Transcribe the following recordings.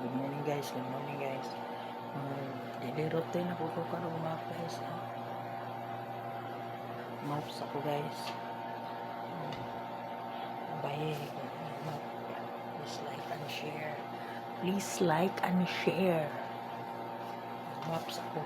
Good morning, guys, good morning, guys. Daily routine ako ko karon, mga guys. Ah. Maps ako, guys. Bye. Map. Please like and share. Please like and share. Maps ako.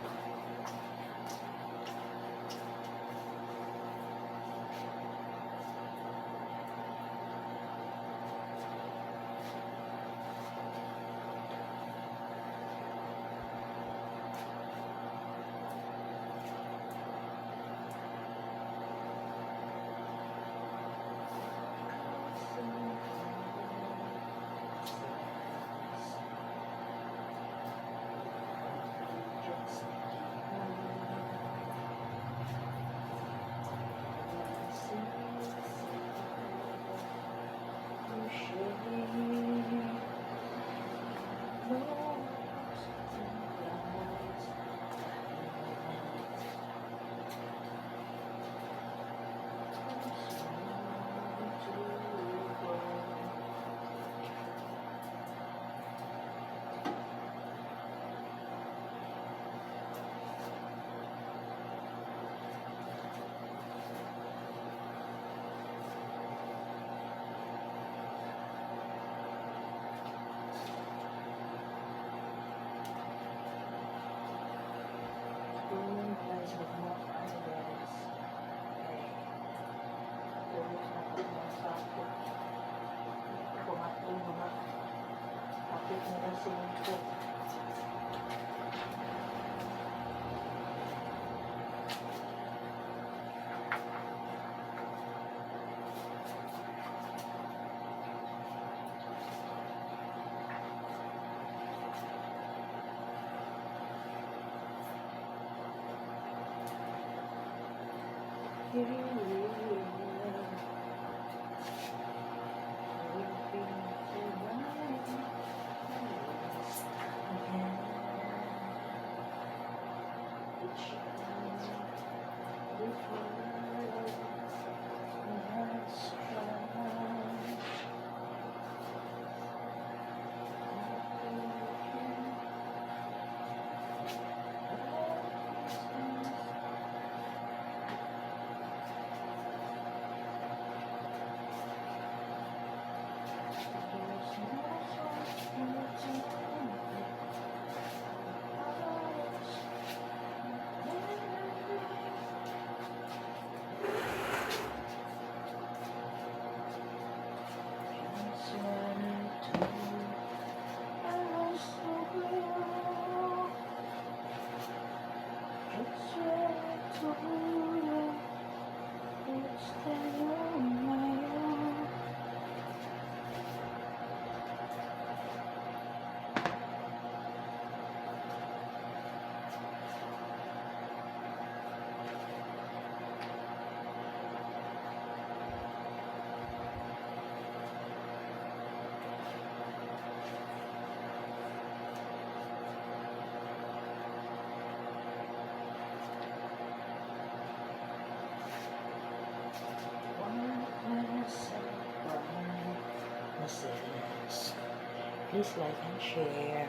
Morning, guys, mag-mop ano, guys. Okay. Tulog na ako ng sako. Kumatong mga kapit na 5. Yeah. Waiting for my again. Each before let's try. There's no such Just wanted to ask the girl. Just wanted to stand on my own. One lesson promises. Please like and share.